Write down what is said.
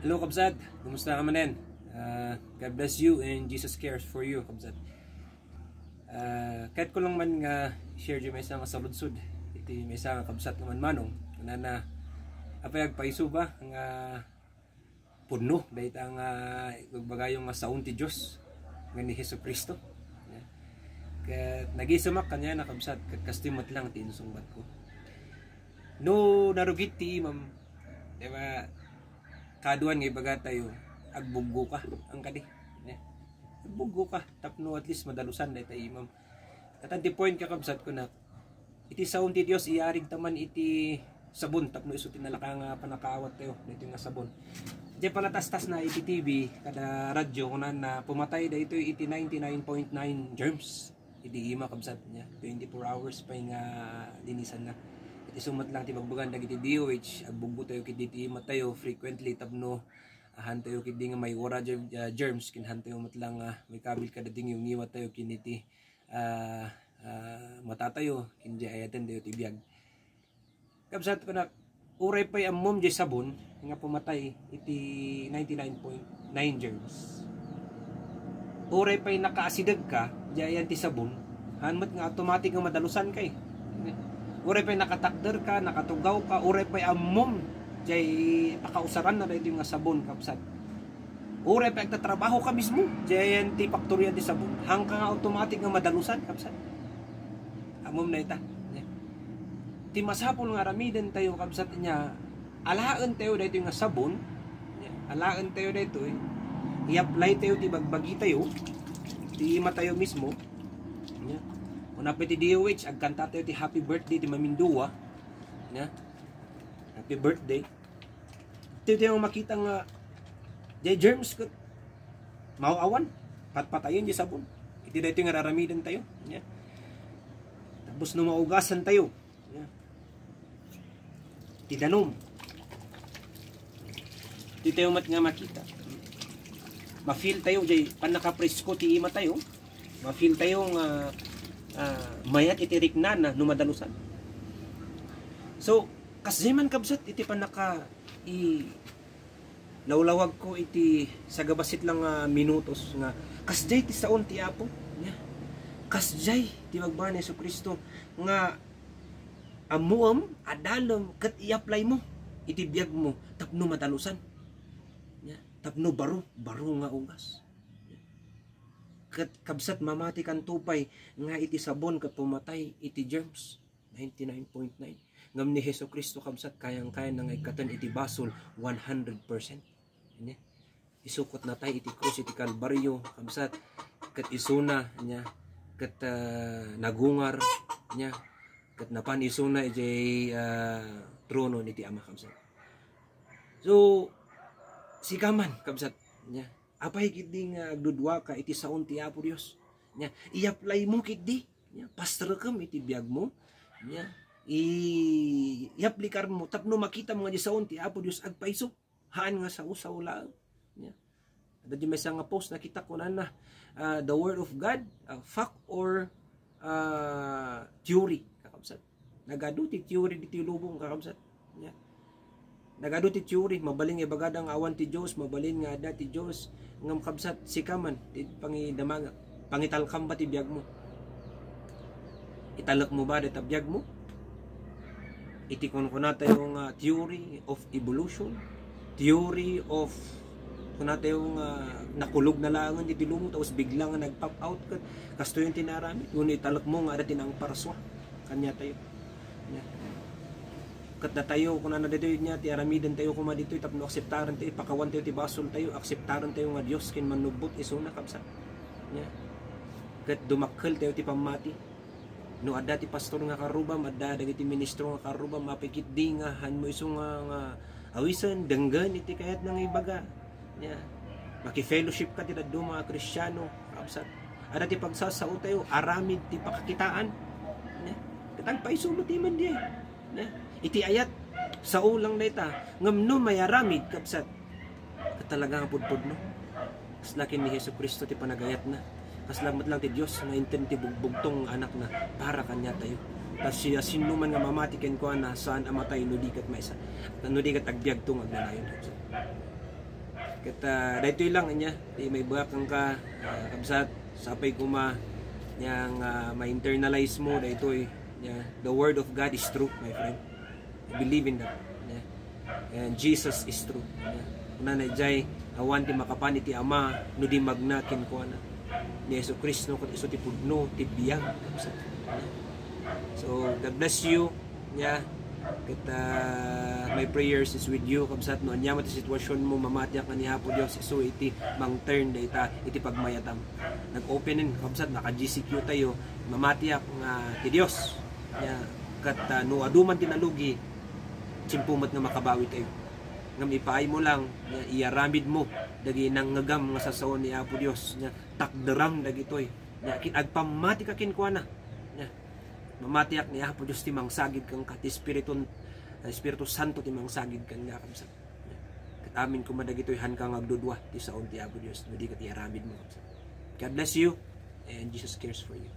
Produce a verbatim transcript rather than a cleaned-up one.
Hello, kabsat. Kumusta ka manen? Ah, God bless you and Jesus cares for you, kabsat. Ah, kahit ko lang man nga share di maysa nga saludsod, iti maysa nga kabsat nga manmanong, kunana, apay agpayso ba nga pudno dayta nga ibagbagayo nga saon ti Dios nga ni Jesu-Cristo? Ket nagisemak kaniana, kabsat, ket kastoy met lang ti insungbatko. No narugit ti imam, di ba, kaduan nga ibagatayo, agbuggoka, ang kadi. Ne? Agbuggoka, tapno at least madalusan dayta imam. Ket at the point, kakabsat, kunak, iti saon ti Dios, iyarigta man iti sabon tapno isu ti nalaka nga pannakaawat tayo daytoy nga sabon. Diay palatastasna iti T V kada radyo, kunana, pumatay daytoy iti ninety-nine point nine germs. Iti ima, kabsat, niya, twenty-four hours pay nga linisanna. Iti sumat lang ti bagbagan dagiti D O H, agbuggo tayo ket iti ima tayo frequently tapno ahan tayo ket di nga may wara ger-, ah, germs, ken han tayo met lang, ah, may kabil kada di nga ngiwat tayo ken iti, ah, ah, mata tayo, ken di ayaten tayo ti biag. Kabsat, kunak, uray pay ammom diay sabon nga pumatay iti ninety-nine point nine germs. Uray pay nakaasideg ka, diay ayan ti sabon, han met nga automatic nga madalusan kay. Uray pay nakatakder ka, nakatugaw ka, uray pay ammom diay pakausaran na daytoy nga sabon, kabsat. Uray pay agtatrabaho ka mismo, diay ayan ti paktorian ti sabon, han ka nga automatic nga madalusan, kabsat. Ammom na ita. Ti masapul nga aramiden tayo, kabsat, niya, alaen tayo daytoy nga sabon, niya, alaen tayo daytoy, i-apply tayo ti bagbagi tayo, ti ima tayo mismo, niya. Kuna pay ti D O H, agkanta tayo ti happy birthday ti mamindua, niya. Happy birthday. Iti tayo makita nga diay germs ket maaw-awan, patpatayen diay sabon. Iti daytoy nga aramiden tayo. Niya. Tapos no maugasan tayo, niya, ti danum, iti tayo met nga makita. Ma-feel tayo diay pannakapresko ti ima tayo. Ma-feel tayo nga, ah, mayat iti riknana no madalusan. So, kasdiay man, kabsat, iti pannaka-, i-, lawlawag ko iti sagabassit lang nga minutos nga kasdiay ti saon ti Apo, niya. Kasdiay ti bagbaga ni Jesu-Cristo nga ammoem, adalem, ket i-apply mo iti biag mo tapno madalusan. Niya. Tapno baro, baro nga ugas. Ket kabsat, mamati kanto pay nga iti sabon ket pumatay iti germs. Ninety-nine point nine. Ngem ni Jesu-Cristo, kabsat, kayang-kayana nga ikkaten iti basol one hundred percent. Ania? Isu ket natay iti krus iti Kalbario, kabsat, ket isuna, ania, ket, ah, nagungar, ania, ket napan isuna idiay, ah, trono iti Ama, kabsat. So, sika man, kabsat, ania, apay ketdi nga agduduaka iti saon ti Apo Dios? Ania, i-apply mo ketdi. Nia, pasterkem iti biag mo. Nia, i-, i-applikar mo tapno makitam nga diay saon ti Apo Dios agpayso. Haan nga sao-sao laeng. Nia. Adda diay maysa nga post nakita ko, kunana, ah, the word of God, ah, fact or, ah, theory, kakabsat. Nagadu ti theory ditoy lubong, kakabsat. Nia. Nagadu ti theory, mabalin nga ibagada nga awan ti Dios, mabalin nga adda ti Dios, ngem kabsat, sika man ti pangidamagak, pangitalkam ba ti biag mo? Italek mo ba dayta biag mo? Iti kunkuna tayo nga theory of evolution, theory of, kuna tayo nga nakulog na laengen iti lubong, tapos bigla nga nag-pop out, ket kastoy ti naaramid, wenno italek mo nga adda ti nangparsua kaniatayo. Nia. Ket datayo, kunana ditoy, nia, ti aramiden tayo koma ditoy tapno akseptaren tayo, ipakawan tayo ti basol tayo, akseptaren tayo nga Dios ken mannubbot isuna, kabsat. Nia. Ket dumakkel tayo ti pammati. No adda ti pastor nga karrubam, adda dagiti ministro nga karrubam, apay ketdi nga han mo isu nga, nga awisen, denggen iti kayatna nga ibaga. Nia. Maki-fellowship ka ti dadduma nga Kristiano, kabsat. Adda ti pagsasao tayo, aramid ti pakakitaan. Nia. Ket agpayso met ti man diay. Nia. Iti ayat, sao lang dayta. Ngem no mayaramid, kabsat, ket talaga nga pudpudno. Kasla ken ni Jesu-Cristo ti panagayatna. Kasla met lang ti Dios nga inted ti bugbugtong nga Anakna para kaniatayo. Ta siasinoman nga mamati kenkuana, saan a matay no di ket maysa, no di ket agbiagto nga agnanayon, kabsat. Ket, ah, daytoy lang, ania, ti maibaga kenka, ah, kabsat, sapay koma, ania, nga ma-internalize mo daytoy, ania, the word of God is true, my friend. I believe in that. Ania. And Jesus is true. Ania. Kunana idiay, awan ti makapan iti Ama no di magna kenkuana. Ni Jesu-Cristo ket isu ti pudno ti biag, kabsat. Ania. So, God bless you. Ania. Ket, ah, my prayers is with you, kabsat. No ania man ti sitwasionmo, mamatiak nga ni Apo Dios isu iti mang-turn dayta iti pagmayatam. Nag-open in, kabsat, naka-G C Q tayo, mamatiak nga ti Dios. Ania, ket, ah, no adu man ti nalugi, tiempo met nga makabawi tayo. Ngem ipaaymo lang, ania, iyaramidmo dagiti nangngegam nga sasao ni Apo Dios. Ania, takderam dagitoy. Ania, kin-, agpammatika kenkuana. Ania, mamatiak ni Apo Dios ti mangsagid kenka, ti Espiritun-, Espiritu Santo ti mangsagid kenka, kabsat. Ania, ket amin koma dagitoy, haanka nga agdudua ti saon ti Apo Dios, no di ket iyaramidmo, kabsat. God bless you, and Jesus cares for you.